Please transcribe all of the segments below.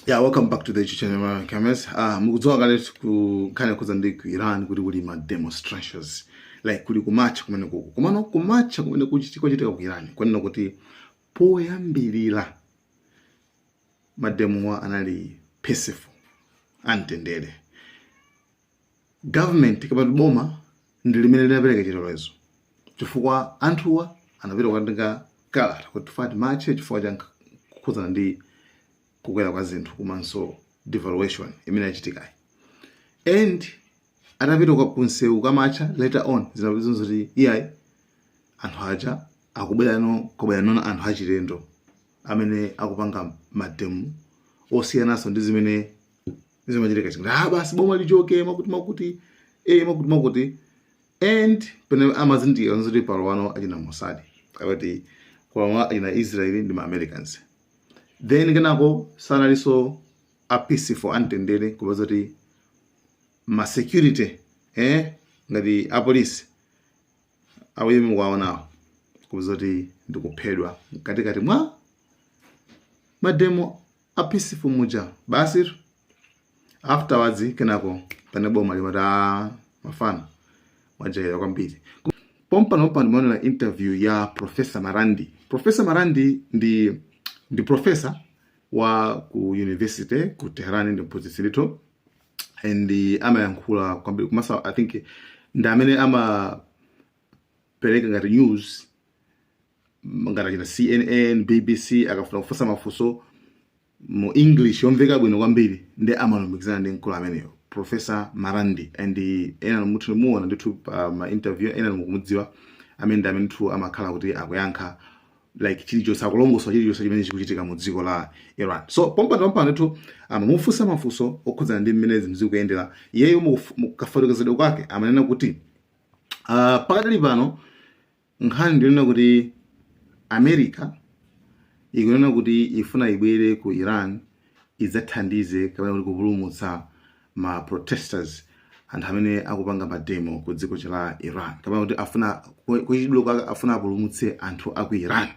Yeah, welcome back to the YouTube channel, Malawi Cameras. Ah, mukudziwa kale ku nkhani yokhudza ndi ku Iran kuti kuli ma demonstrations, like kuli kumatcha kumene kuku. Komano kumatcha kumene kuchitika ku Iran, kwanena kuti poyambirira mademowa anali peaceful, amtendere. Government kapena boma ndi limene linapereka chilolezo chifukwa anthuwa anapita kukatenga kalata kuti tifuna timatche chifukwa cha kukhudzana ndi kukwera kwa zinthu komanso devaluation imene yachitikayi. And atapita kunsewu kamatcha, later on zinapeza kuti iyayi, anthu aja akubwera no kubwera nona anthu achilendo amene akupanga mademo osiyananso ndi zimene zimachitika chikuti ah, basi boma lichoke, makuti makuti, makuti makuti. And pene amazindikira kuti palowano achina Mossad, akuti kulowano achina Israeli ndi ma Americans. Then kenako sanalinso a peaceful, amtendere, kupeza kuti ma security, ngati apolisi awiri mukuwaonawo, kupeza kuti ndikuphedwa mkatikati mwa mademo a peaceful muja. Basi, afterwards kenako pane boma limati, "Ah, mafana mwajaira kwambiri." Pompano pompano ndimaonera interview ya Professor Marandi. Professor Marandi ndi professor wa ku university ku Tehran, ndi mphunzitsi ndithu, and amayankhula kwambiri. Komanso I think ndi amene amapereka ngati news, ngati achina CNN, BBC, akafuna kufunsa mafunso mu English yomveka bwino kwambiri, ndi amalumikizana ndi mkulu ameneyo, Professor Marandi. And ena muthu muona ndithu pa ma interview, ena mukumudziwa amene ndi amene ndithu amakhala kuti akuyankha like chilichonse, akulongosola chilichonse chimene chikuchitika mu dziko la Iran. So pompano pompano ndithu amamufunsa mafunso okhudzana ndi mmene zinthu zikuyendera. Iyeyo mukafotokozedwe kwake amanena kuti pakatali pano nkhani ndiyonena kuti America ikunena kuti ifuna ibwere ku Iran idzathandize kapena kuti kupulumutsa ma protesters, anthu amene akupanga mademo ku dziko la Iran, kapena kuti afuna kuchidula kwake afuna apulumutse anthu aku Iran,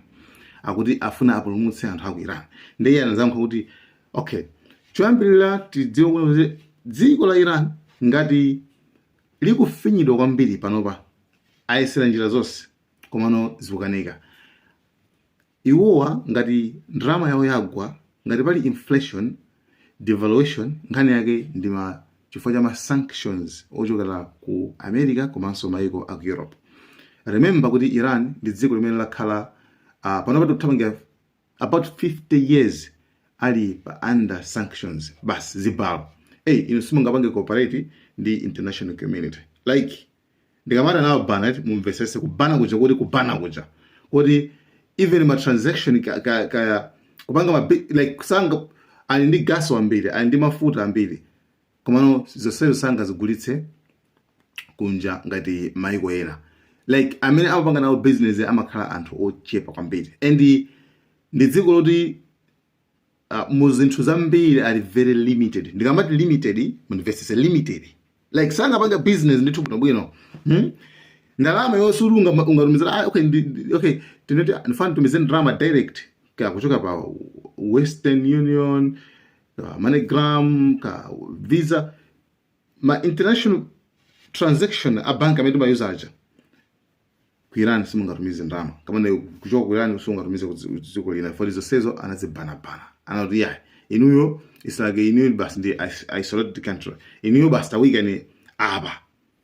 akuti afuna apulumutse anthu aku Iran. Ndiye anazankha kuti okay, choyambirira tidziwe kuti dziko la Iran ngati likufinyidwa kwambiri panopa, ayesera njira zonse komano zikukanika. Iwowa ngati ndalama yawo yagwa, ngati pali inflation, devaluation, nkhani yake ndi ma chifukwa cha ma sanctions ochokera ku America komanso maiko aku Europe. Remember kuti Iran ndi dziko limene lakhala panopa tikuthamangira about 50 years ali pa under sanctions. Basi, zibalo, hey, inu simungapange cooperate ndi international community. Like ndikamati nawo bana, mumvesese kubana kuja kuti kubana kuja kuti even ma transaction ka kupanga ma big, like sanga ali ndi gas wambiri, ali ndi mafuta ambiri, komano zonsezo sangazigulitse kunja ngati maiko ena. Like amene amapanga nawo business amakhala anthu ochepa kwambiri. And ndi dziko loti mu zinthu zambiri ali very limited. Ndikamati limited, mundimvesese, limited like sangapanga business ndithu bwinobwino, Ndalama yonse uli ungatumizira, ah, okay, okay, tinoti ndifana nditumize ndalama direct ka kuchoka pa Western Union, ka MoneyGram, ka Visa, ma international transaction a bank amene timayuza aja. Ku Iran simungatumize ndalama, kamene kuchoka ku Iran simungatumize ku dziko lina, for zonsezo anazibanabana. Anati yayi, inuyo it's like inuyo basi ndi isolated country, inuyo basi tawikani apa,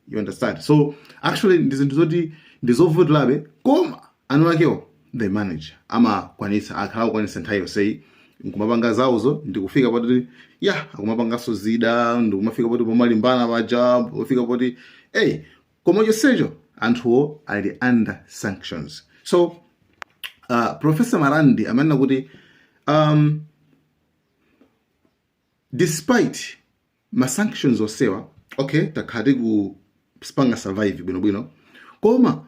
you understand? So actually ndi zinthu zoti ndizovutirabe, koma anu akewo they manage, amakwanitsa, akhala akukwanitsa nthawi yonseyi nkumapanga zawozo, ndikufika poti ya akumapanganso zida, ndikumafika poti pomalimbana paja pofika poti hey, koma chonsecho anthuwo ali under sanctions. So Professor Marandi amanena kuti despite ma sanctions osewa, okay, takhala tikupanga survive bwinobwino, koma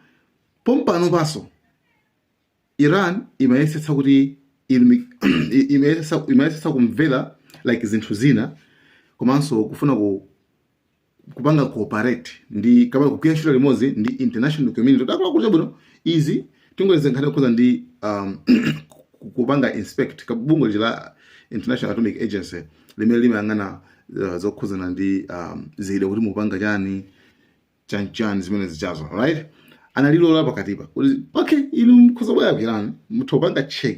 pompano paso Iran imayesetsa kuti imayesetsa kumvera like zinthu zina komanso kufuna kupanga cooperate ndi kapena kugwira ntchito limodzi ndi international community. Takula bwino izi tingoyeza nkhani yokhuza ndi kupanga inspect kabungwe la International Atomic Agency limene limayang'ana zokhuzana ndi zida, kuti mupanga chani chani zimene zichazo, right? Analilola pakatipa kuti okay, inu mukhoza kubwera ku Iran, mutha kupanga check,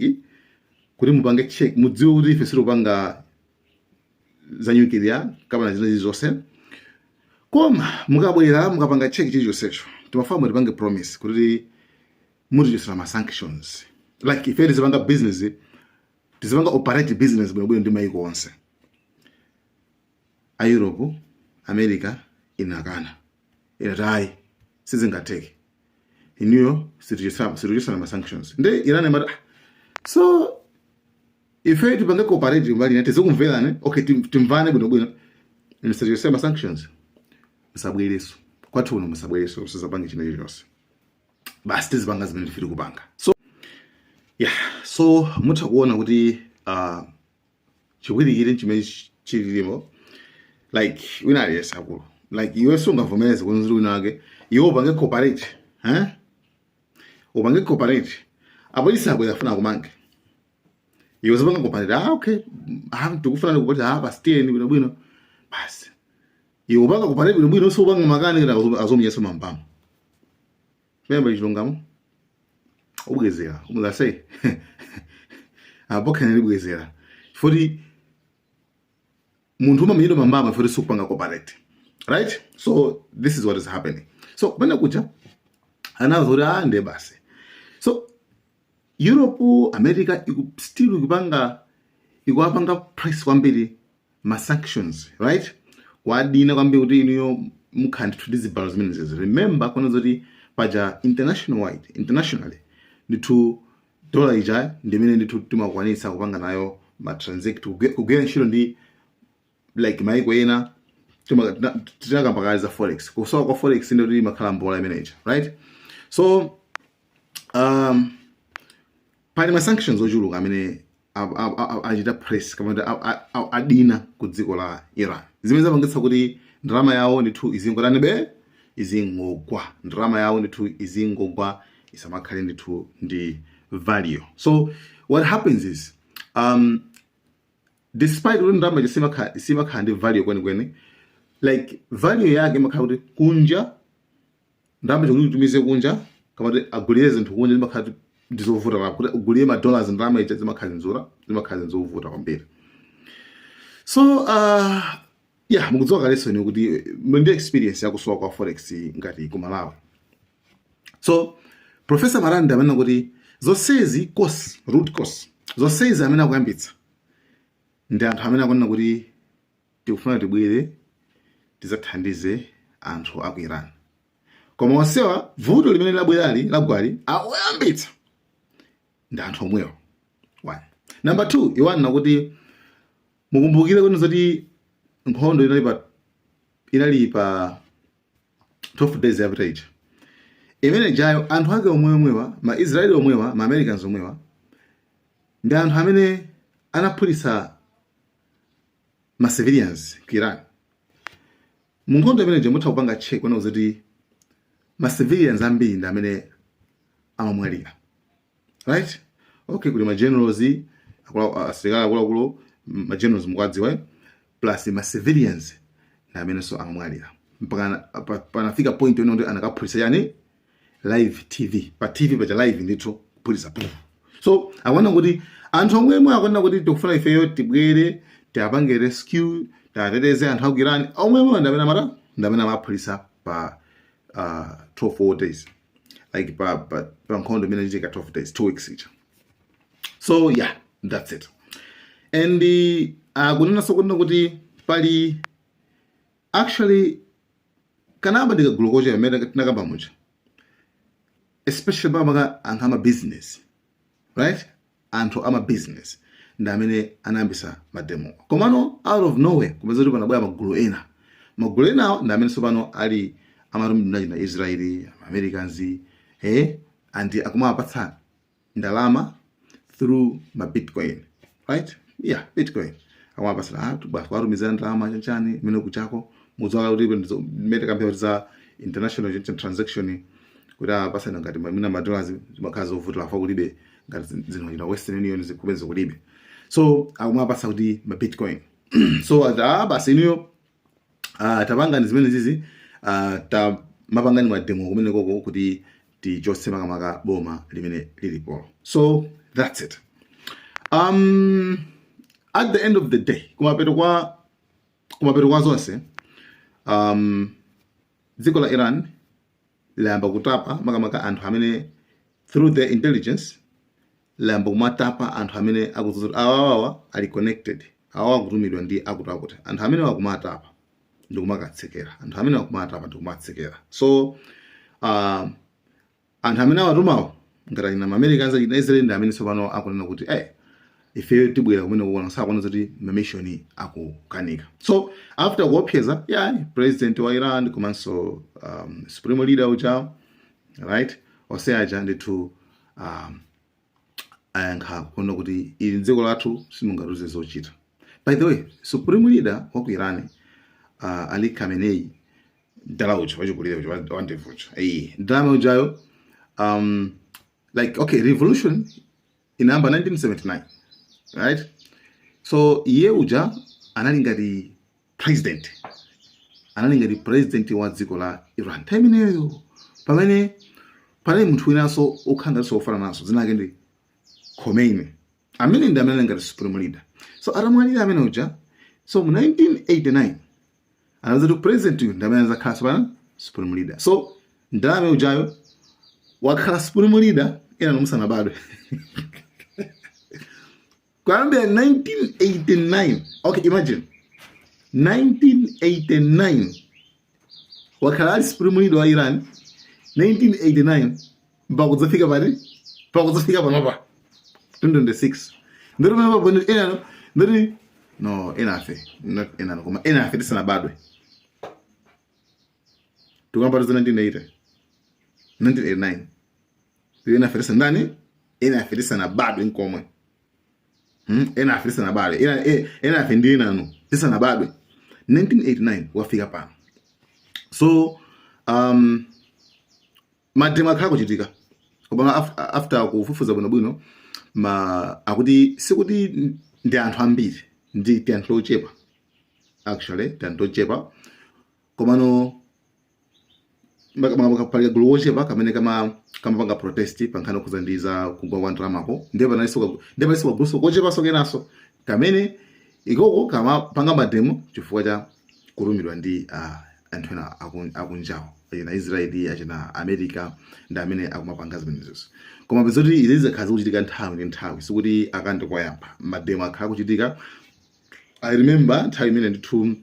kuti mupange check mudziwe kuti ife sitikupanga za nuclear kapena zina zilizonse. Koma mukabwera, mukapanga check chilichonsecho, timafuna mutipange promise kuti mutichosera ma sanctions, like ife tizipanga business, tizipanga operate business bwinobwino ndi maiko onse a Europe. America inakana, inati ayi, sizingatheke, inuyo sitichosera ma sanctions. Nde Iran imati, "Ah, so ife tipange cooperate mbali ina, tizikumverani, okay, timvane bwinobwino, inu sitichosera ma sanctions, musabwereso kwathu kuno, musabwereso, musazapange china chilichonse, basi tizipanga zimene tifiri kupanga." So yeah, so mutha kuona kuti chiwirikiri chimene chilimo, like wina aliyense akulu, like iwe sungavomereze kuti wina wake iwe upange cooperate, eh? Upange cooperate, apolisi abwera afuna kumange iwe, zipanga cooperate, ah okay, ah tikufuna cooperate, ah basi tiyeni bwinobwino, basi iwe upanga cooperate bwinobwino, so upanga makani kana azomunyeso mambamo pemba chilungamo ubwezera umuzase apo khene libwezera futi munthu umamenyedwa mambama futi sikupanga cooperate, right? So this is what is happening. So kumene kuja anazo kuti ah, ndiye basi. So Europe, America still ikupanga, ikuwapanga press kwambiri ma sanctions, right? Kwadina kwambiri kuti inuyo mukhala ndithu ndi zibalo zimene zizi. Remember kuna zoti paja international wide, internationally ndithu dola ija ndimene ndithu timakwanitsa kupanga nayo ma transact, kugwira ntchito ndi like maiko ena. Tinakamba kale za forex, kusowa kwa forex ndi kuti imakhala mbola imeneja, right? So pali ma sanctions ochuluka amene achita press kapena kuti adina ku dziko la Iran, zimene zapangitsa kuti ndalama yawo ndithu izingotani be, izingogwa, ndalama yawo ndithu izingogwa, isamakhale ndithu ndi value. So what happens is, despite kuti ndalama ija simakhala ndi value kwenikweni, like value yake imakhala kuti kunja, ndalama kuti utumize kunja kapena kuti agulire zinthu kunja zimakhala kuti ndizovuta pa kuti ugulire ma dollars, ndalama ija zimakhala nzura, zimakhala zovuta kwambiri. So yeah, mukudziwa kalenso ine kuti muli ndi experience yakusowa kwa forex ngati ku Malawi. So Professor Maranda amene kuti zonsezi cause, root cause, zonsezi amene akuyambitsa ndi anthu amene akunena kuti tikufuna tibwere tidzathandize anthu aku Iran, koma onsewa vuto limene labwerali, lagwali, akuyambitsa ndi anthu omwewo. One. Number two, iwanena kuti mukumbukire kuti zoti nkhondo inali pa 12 days yapita ija, imene jayo anthu ake omweomwewa, ma Israeli omwewa, ma Americans omwewa, ndi anthu amene anaphulitsa ma civilians ku Iran mu nkhondo imene. Mutha kupanga check kuona kuti ma civilians ambiri ndi amene amamwalira, right? Okay, kuli ma generals, asilikali akuluakulu, ma generals mukuwadziwa, eh? Plus ma civilians ndi amenenso amamwalira mpaka panafika point ino kuti anakaphulitsa yani live TV, pa TV pacha live ndithu kuphulitsa pu. So akuona kuti anthu omwemwe akuona kuti tikufuna ifeyo tibwere tiapange rescue, tiateteze anthu aku Iran, omwemwe ndi amene amata, ndi amene amaphulitsa pa 12 days, like pa nkhondo imene ichitika 12 days, 2 weeks ija. So yeah, that's it. And kunenanso kunena kuti pali actually kanamba ndi kagulu kochepa amene tinakamba muja, especially pamaka anthu ama business, right? Anthu ama business ndi amene anayambisa ma demo, komano out of nowhere kupeza kuti panabwera magulu ena. Magulu enawo ndi amene tsopano ali amatumidwa na Israeli, Americans, and akumawapatsa ndalama through ma Bitcoin, right? Yeah, Bitcoin akumawapatsa, ah, basi kuwatumizira ndalama chanchani imene kuchako. Mudziwa kuti mmene kampeni za international transaction kuti apasana ngati mwina ma dollars zimakhala zovutira, afa kulibe ngati zinthu china Western Union zikupeza kulibe. So akumapasa kuti ma Bitcoin. So ati, ah, basi inuyo tapangani zimene zizi, tamapangani ma demo kumene koko kuti tichotse makamaka boma limene lilipolo. So that's it. At the end of the day, kumapeto kwa zonse, dziko la Iran layamba kutapa makamaka anthu amene, through their intelligence, layamba kumatapa anthu amene akuzuza awawawa ali connected, awawa akutumidwa ndi akuti akuti. Anthu amene wakumatapa ndikumakatsekera, anthu amene wakumatapa ndikumatsekera. So anthu amene awatumawo, ngati achina Americans, achina Israel, ndi amene tsopano akunena kuti, "Eh, ife tibwera kumene kuona." Sakuona kuti ma mission akukanika. So after kuopseza yani president wa Iran komanso supreme leader uja, right, onse aja ndithu ayankha kuona kuti ili dziko lathu, simungatiuze zochita. By the way, supreme leader wa ku Iran, Ali Khamenei, mdala uja wachikulire uja wandevu uja, eh, ndalama ujayo, like, okay, revolution inayamba 1979, right? So iye uja anali ngati president, anali ngati president wa dziko la Iran nthawi imeneyo, pamene panali munthu winanso okhala ngatinso ofanana naso, dzina lake ndi Khomeini, amene ndi amene ali ngati supreme leader. So atamwalira amene uja, so mu 1989 anapeza kuti president uyu ndi amene azakhala tsopano supreme leader. So ndalama ujayo wakhala supreme leader ena nomusanabadwe, kuyambira 1989. Okay, imagine, 1989 wakhala ali supreme leader wa Iran, 1989 mpaka kudzafika pati? Mpaka kudzafika panopa, 2026. Ndiri panopa bwino ena ndiri no enafe, not enano, koma enafe tisanabadwe. Tikuyamba za 1980, 1989, enafe tisanandani, enafe tisanabadwe nkomwe. Enafe tisanabadwe, enafe ndi enano tisanabadwe, 1989 wafika pano. So ma demo akhala kuchitika, koma after kufufuza bwinobwino, ma akuti sikuti ndi anthu ambiri, ndi anthu ochepa actually, ndi anthu ochepa. Komano pali gulu wochepa kamene kamapanga protest pa nkhani okhuza ndi za kugwa kwa ndalamako. Ndiye panalinso kaguluso kochepanso kenanso kamene ikoko kamapanga ma demo chifukwa cha kutumidwa ndi anthu ena akunjawo, achina Israeli, achina America, ndi amene akumapanga zimenezozo. Koma pezoti izi zikhala zikuchitika nthawi ndi nthawi, sikuti akandi koyamba. Ma demo akhala kuchitika. I remember nthawi imene ndithu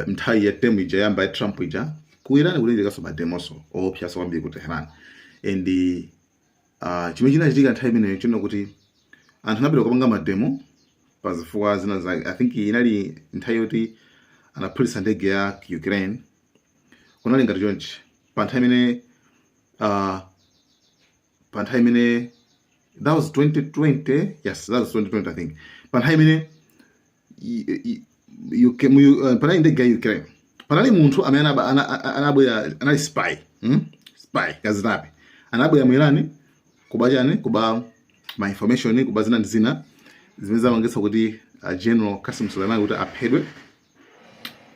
nthawi ya term ija yamba ya Trump ija, ku Iran kunachitikanso ma demonso oopsaso kwambiri ku Tehran. And chimene chinachitika nthawi imeneyo chino kuti anthu anapita kupanga ma demo pa zifukwa zina za, I think inali nthawi yoti anaphulitsa ndege ya Ukraine. Kunali ngati chonchi, pa nthawi imene, that was 2020, yes, that was 2020, I think, pa nthawi imene UK, panali ndege ya Ukraine, panali munthu amene anabwera, anali spy, Spy kazitape anabwera mu Iran kuba chani, kuba ma information, kuba zina ndi zina zimene zamangitsa kuti General Qasim Soleimani kuti aphedwe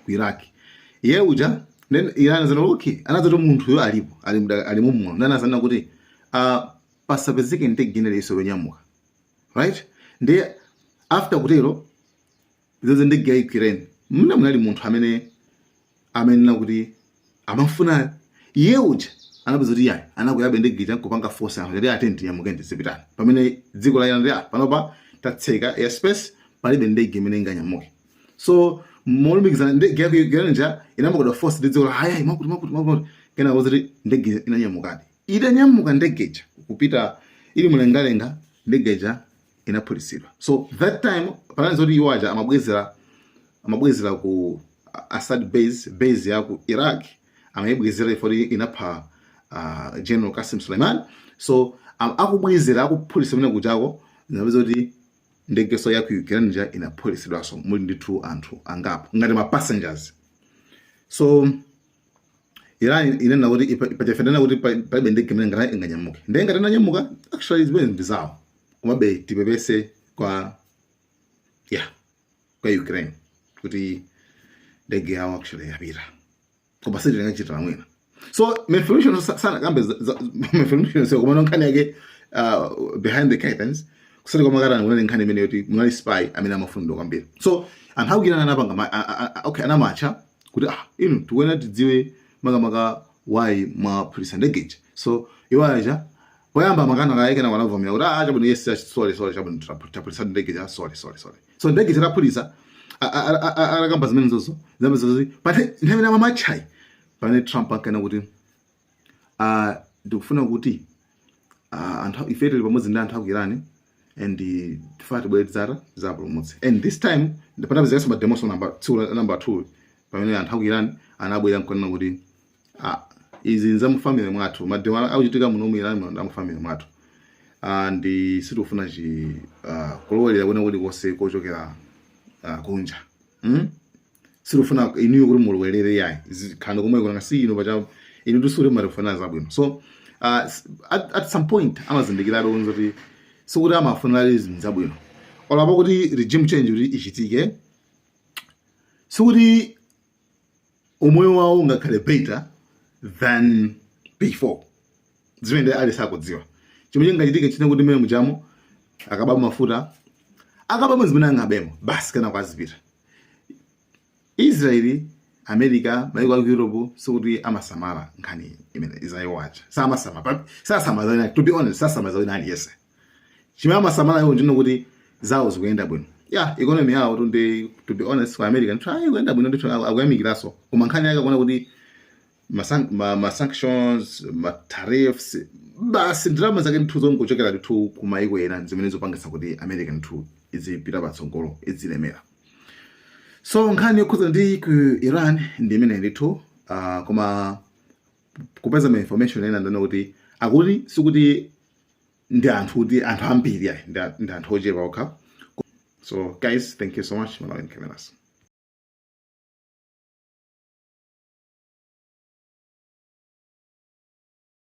ku Iraq. Iye uja, then Iran zana, okay, anadzati munthuyo alipo, ali mumuno, then azana kuti pasapezeke ndege ina iliyonse yonyamuka, right? Ndiye after kutero izozo, ndege ya Ukraine muna munali munthu amene amenena kuti amafunayo. Iye uja anapeza kuti yayi, anakuyabe ndege ija kupanga force anthu kuti ate tinyamuke ndizipitani, pamene dziko la Iran ndi, ah, panopa tatseka airspace, palibe ndege imene inganyamuke. So molumikizana ndege ya Ukraine ija inamakodwa force ndi dziko la hayi, makuti makuti makuti. Kenako kuti ndege inanyamukadi. Itanyamuka ndege ija kupita, ili mlengalenga, ndege ija inaphulitsidwa. So that time panali zoti iwo aja amabwezera ku Assad base, base ya ku Iraq, amayibwezera ifoti inapha General Qasim Suleiman. So akubwezera, akuphulitsa kumene kuchako, zinapeza kuti ndegeso ya ku Ukraine ija inaphulitsidwanso, muli ndithu anthu angapo ngati ma passengers. So Iran inena kuti pachafenena kuti palibe ndege imene inganyamuke. Ndege ngati inanyamuka, actually zimene ndi zawo. Komabe tipepese kwa, yeah, kwa Ukraine kuti ndege yawo actually yapita, koma sitingachitira mwina. So information sanakambe information, so koma nkhani yake behind the curtains, kusati kwa makatani, kunali nkhani imene yoti munali spy amene amafunidwa kwambiri. So anthu aku Iran anapanga okay, anamatcha kuti, "Ah, inu, tikuyenera tidziwe makamaka why mwaphulitsa ndegeja." So iwo aja poyamba makana kaye, kena wanavomera kuti, "Ah, chabwino, yes, sorry, sorry, chabwino, taphulitsa ndegeja, sorry, sorry, sorry." So ndege taphulitsa, akamba zimene zozo zimene zozo, but nthawi imene amamatchayi, pamene Trump ankana kuti, "Ndikufuna kuti anthu ife tili pamodzi ndi anthu aku Iran and tifuna tibwere tidzata tidzapulumutse." And this time panapezekanso ma demos number tsiku la number 2, pamene anthu aku Iran anabwera nkunena kuti, "Ah, izi nzamufamily mwathu, ma demo akuchitika muno mu Iran muno ndamufamily mwathu, ndi sitikufuna chi kulowelera kwena kulikonse kochokera kunja, Sitikufuna inuyo kuti mulowelere yayi, khani komwe kunanga si inu pacha inu tisuri matifuna zabwino." So at some point amazindikirabe kuti sikuti amafunira zinthu zabwino olapo kuti regime change kuti ichitike, sikuti umoyo wawo ungakhale better than before. Zimene ali sakudziwa chimwe chingachitike chine kuti mmene mujamo akababa mafuta, akababa zimene angabemo basi, kana kwazipita. Israeli, America, maiko aku Europe sikuti amasamala nkhani imene izayiwacha, samasamala, sasamala. To be honest, sasamala wina aliyense. Chimene amasamala iwo ndino kuti zawo zikuyenda bwino ya economy yawo. Tunde, to be honest, ku America ndithu ayi, kuyenda bwino ndithu, akuyamikiranso. Koma nkhani yake akuona kuti ma sanctions, ma tariffs, basi ndalama zake ndithu zongochokera ndithu ku maiko ena zimene zopangitsa kuti America ndithu izipita patsogolo, izilemera. So nkhani yokhuza ndi ku Iran ndi imene ndithu, koma kupeza ma information ena ndana kuti akuti sikuti ndi anthu kuti anthu ambiri ayi, ndi anthu ochepa okha. So guys, thank you so much. Malawi Cameras.